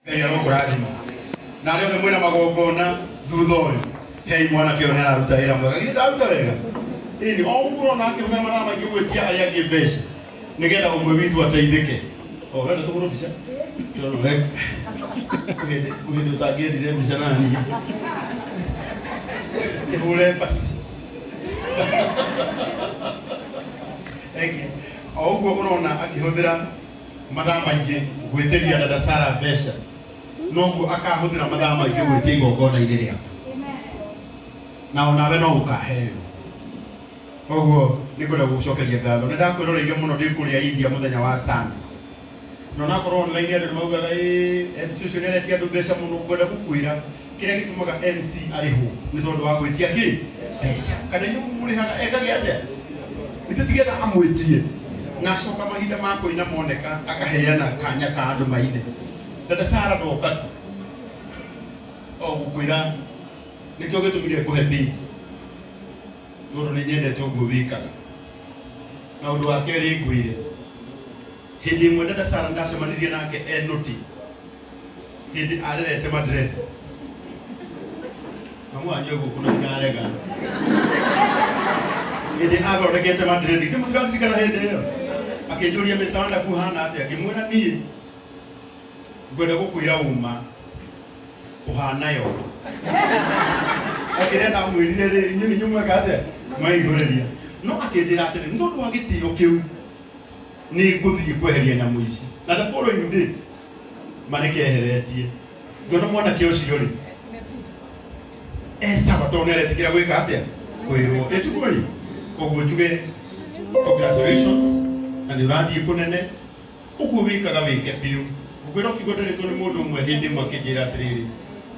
Ngai arokũrathima. Na arĩa othe mwĩna magongona thutha ũyũ, hei mwanake ũyũ nĩararuta wĩra mwega. Githĩ ndararuta wega? Ĩni, o ũguo ũrona akĩhũthĩra mathaa maingĩ gwĩtia arĩa angĩ mbeca nĩgetha ũmwe witũ ateithĩke. O, ũrenda tũhũrwo mbica? Ndĩrona we kwĩ hĩndĩ ũtangĩendire mbica na niĩ. Kĩhũre basi. Thank you. O ũguo ũrona akĩhũthĩra mathaa maingĩ gwĩtĩria dada Sara mbeca, noguo akahũthĩra mathaa maingĩ gwĩtia igongona-inĩ rĩaku, na onawe no ũkaheo. Koguo nĩ ngwenda gũgũcokeria ngatho. Nĩ ndakwĩroreire mũno ndĩ kũrĩa India mũthenya wa Sunday. Na onakorwo online andũ nĩ maugaga ĩĩ MC ũcio nĩ aretia andũ mbeca mũno, ngwenda gũkwĩra kĩrĩa gĩtũmaga MC arĩhwo nĩ tondũ wa gwĩtia kĩ? Mbeca. Kana inyuĩ mũmũrĩhaga ekage atĩa? Githĩ ti getha amwĩtie na acoka mahinda ma kũina moneka akaheana kanya ka andũ maine. Dada Sara ndoka tu o gũkwĩra nĩkĩo gĩtũmire ngũhe page tondũ nĩ nyendete ũguo wĩkaga. Na ũndũ wa kerĩ ngwĩre, hĩndĩ ĩmwe dada Sara nĩndacemanirie nake e nũti hĩndĩ arerete Madrid. Mamu wanyu e gũkũ na ndarega. Hĩndĩ athondekete Madrid, githĩ mũtiraririkana hĩndĩ ĩyo? Akĩnjũria Mr. Wonderful hana atĩa? Ngĩmwĩra niĩ ngwenda gũkwĩra ũma ũhana yo. Na kĩrĩa ndamwĩrire rĩ, inyuĩ nĩ inyuĩ mweka atĩa? Mweihũrĩria. No akĩnjĩra atĩrĩ, nĩ tondũ wa gĩtĩo kĩu nĩ ngũthiĩ kweheria nyamũ ici. Na the following day marekeheretie. Ngĩona mwanake ũcio rĩ, e sawa tondũ nĩ aretĩkĩra gwĩka atĩa? Kwĩrwo. Ĩ tiguo ĩ? Koguo njuge congratulations na nĩ ũrathiĩ kũnene. Ũguo wĩkaga wĩke biũ. Ngũkwĩra ũkiuga nderetwo nĩ mũndũ ũmwe hĩndĩ ĩmwe akĩnjĩra atĩrĩrĩ,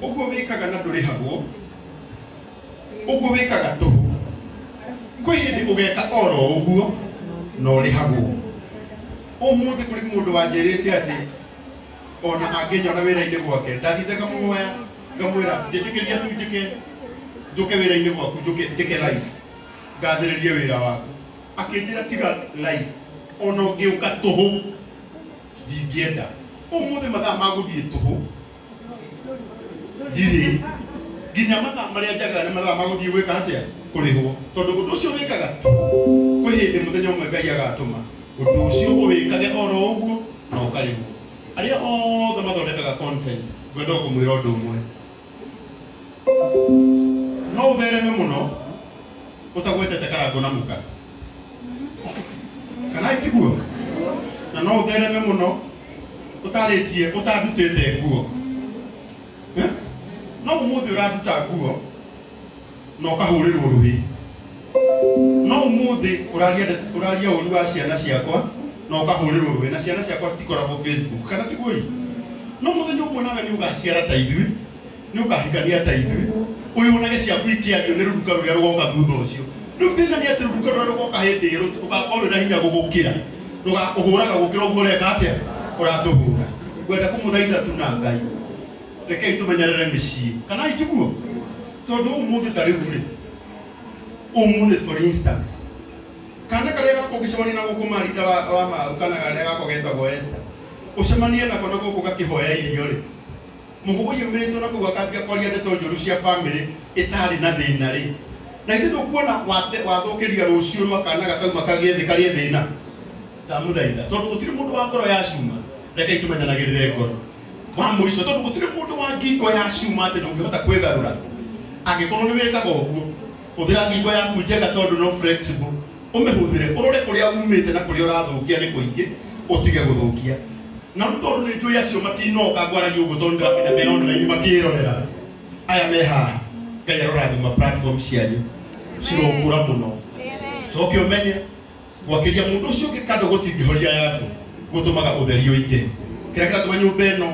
ũguo wĩkaga na ndũrĩhagwo, ũguo wĩkaga tũhũ. Kwĩ hĩndĩ ũgeka oro ũguo na ũrĩhagwo. Ũmũthĩ kũrĩ mũndũ wanjĩrĩte atĩ ona angĩnyona wĩra-inĩ gwake, ndathiĩte ngamũhoya ngamwĩra njĩtĩkĩria tu njĩke njũke wĩra-inĩ gwaku njũke njĩke live ngathĩrĩrie wĩra waku. Akĩnjĩra tiga live ona ũngĩũka tũhũ ndingĩenda. Ũmũthĩ mathaa ma gũthiĩ tũhũ ndirĩ, nginya mathaa marĩa njagaga nĩ mathaa ma gũthiĩ gwĩka atĩa? Kũrĩhwo. Tondũ ũndũ ũcio wĩkaga tũhũ, kwĩ hĩndĩ mũthenya ũmwe Ngai agatũma ũndũ ũcio ũwĩkage oro ũguo na ũkarĩhwo. Arĩa othe mathondekaga content ngwenda o kũmwĩra ũndũ ũmwe, no ũthereme mũno ũtagwetete Karangũ na mũka, kana tiguo? Na no ũthereme mũno ũtarĩtie ũtandutĩte nguo. Eh? No ũmũthĩ ũranduta nguo na ũkahũrĩrwo rũhĩ. No ũmũthĩ ũraria ũraria ũru wa ciana ciakwa na ũkahũrĩrwo rũhĩ, na ciana ciakwa citikoragwo Facebook, kana tiguo ĩ? No mũthenya ũmwe nawe nĩ ũgaciara ta ithuĩ, nĩ ũkahikania ta ithuĩ, ũyonage ciaku ikĩario nĩ rũruka rũrĩa rũgoka thutha ũcio. Rĩu thĩna nĩ atĩ rũruka rũrĩa rũgoka hĩndĩ ĩyo rũgakorwo rwĩna hinya gũgũkĩra, rũgakũhũraga gũkĩra ũguo ũreka atĩa? Ũratũhũra. Ngwenda kũmũthaitha tu na Ngai, rekei tũmenyerere mĩciĩ, kana tiguo? Tondũ ũmũthĩ ta rĩu rĩ, ũmũthĩ for instance, kana karĩa gakwa ũngĩcemania na gũkũ Marita wa, wa Mau, kana karĩa gakwa getagwo Esther, ũcemanie nako na gũkũ gakĩhoya irio rĩ, mũhũgũ yumĩrĩtwo na kũu akambia kwaria ndeto njũru cia famĩlĩ ĩtarĩ na thĩna rĩ, na ithuĩ ndũkuona wathũkĩria rũciũ rwa kana gatauma kagĩe thĩ karĩe thĩna. Ndamũthaitha, tondũ gũtirĩ mũndũ wa ngoro ya cuma, rekei tũmenyanagĩrĩre ngoro. Wa mũico, tondũ gũtirĩ mũndũ wa ngingo ya cuma atĩ ndũngĩhota kwĩgarũra. Angĩkorwo nĩ wĩkaga ũguo, hũthĩra ngingo yaku njega tondũ no flexible, ũmĩhũthĩre, ũrore kũrĩa umĩte na kũrĩa ũrathũkia nĩ kũingĩ, ũtige gũthũkia. Na rĩu tondũ nĩ njũĩ acio matinoka ngwaragia ũguo tondũ ndĩramenya me online makĩrorera, aya me haha, Ngai arorathima platform cianyu, cirokũra mũno. Coke ũmenye gwakĩria mũndũ ũcio ũngĩ kando gũtingĩhoria yaku, gũtũmaga ũtheri ũingĩ. Kĩrĩa kĩratũma nyũmba ĩno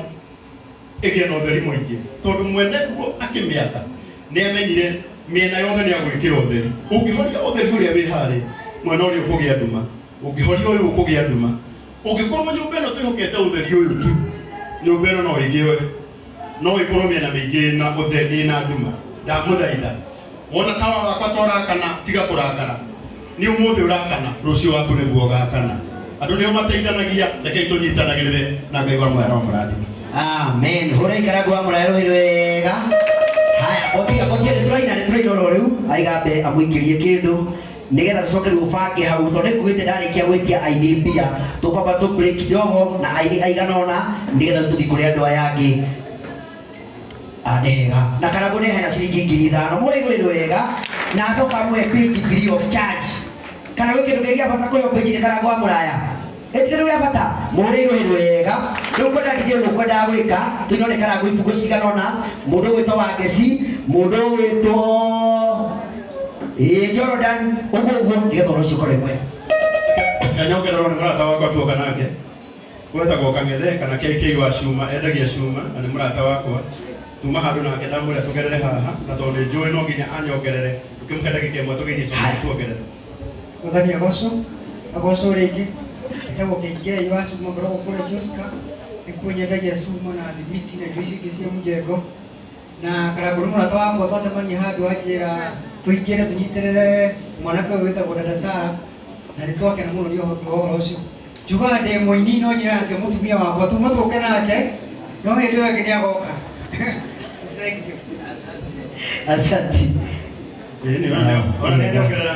ĩgĩe na ũtheri mũingĩ, tondũ mwene guo akĩmĩaka nĩ amenyire mĩena yothe nĩ agwĩkĩra ũtheri. Ũngĩhoria ũtheri ũrĩa wĩ harĩa, mwena ũrĩa ũkũgĩa nduma, ũngĩhoria ũyũ ũkũgĩa nduma. Ũngĩkorwo nyũmba ĩno twĩhokete ũtheri ũyũ tu, nyũmba ĩno no ĩgĩe, no ĩkorwo mĩena mĩingĩ ĩna ũtheri, ĩna nduma. Ndamũthaitha, wona tawa wakwa ta ũrakana, tiga kũrakara. Nĩ ũmũthĩ ũrakana, rũciũ waku nĩguo ũgakana. Andũ nĩo mateithanagia, rekei tũnyitanagĩrĩre na Ngai wa muoyo aromũrathima. Amen. Hũra ikara ngwa mũrae rũhĩ wega. Haya, otiga otiga nĩ tũraina nĩ tũraina oro rĩu aigambe amũikĩrie kĩndũ nĩgetha tũcoke rĩu ũbange hau tondũ nĩnguĩte ndarĩkia gwĩtia aini mbia tũkwamba tũ break kidogo na aini aigana ũna nĩgetha tũthiĩ kũrĩ andũ aya angĩ. Nĩ hega na Karangũ nĩ hena ciringi 5,000 mũrĩ igũrũ wega na acoka amũhe page free of charge kana gwĩ kĩndũ kĩngĩ gĩa bata kũrĩ page nĩ Karangũ wa mũraya ĩti kĩndũ gĩa bata mũrĩ igũrũ wega rĩu kwenda DJ ũkwendaga gwĩka tũino nĩ Karangũ ibuku cigana ũna mũndũ ũgwĩtwo Wangeci mũndũ ũgwĩtwo ĩĩ Jordan ũguo ũguo nĩgetha ũhoro ũcio ũkorwo mwega. Nyongererwo nĩ mũrata wakwa tuoka nake wetagwo Kang'ethe kana KK wa cuma endagia cuma na nĩ mũrata wakwa tuma handũ nake ndamwĩra tũgerere haha na tondũ nĩ njũĩ no nginya anyongerere tũkĩmũhe ndagĩka ĩmwe tũgĩthiĩ coke tuongerere. Mwathani agocwo agocwo rĩngĩ njĩtagwo KK wa cuma ngoragwo kũrĩa Joska nĩkuo nyendagia cuma na thimiti na indo icio ingĩ cia mjengo na Karangũ nĩ mũrata wakwa twacemania handũ anjĩra tũingĩre tũnyitĩrĩre mwanake ũyũ wĩtagwo Dada Sara na nĩ twakena mũno nĩ ũhoro ũcio njugaga ndĩ mũini no nyina cia mũtumia wakwa tuma tũke nake no hĩndĩ ĩyo ĩngĩ nĩ agoka. Thank you. Asante. Ĩĩ nĩ ona nĩ anyongerera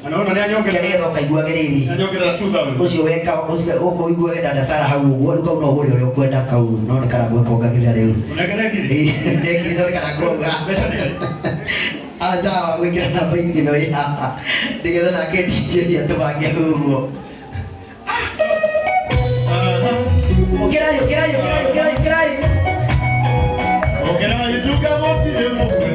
ona ona nĩ anyongerera nĩgetha ũkaiguage rĩrĩ anyongerera 2000 ũcio weka ũcio ũiguage Dada Sara hau ũguo rĩu kau no ũgũre ũrĩa ũkwenda kau no nĩ Karangũ ekongagĩrĩra rĩu. Ũnengere ngiri. Ĩĩ ngiri no nĩ Karangũ auga. Mbeca nĩ Sawa gwĩkĩra namba ĩno ĩ haha nĩgetha nake DJ atũbange hau ũguo. Ũkĩrai ũkĩrai ũkĩrai ũkĩrai ũkĩrai. Ũkĩrai njuga gũtirĩ mũgwe.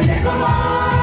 Thank you.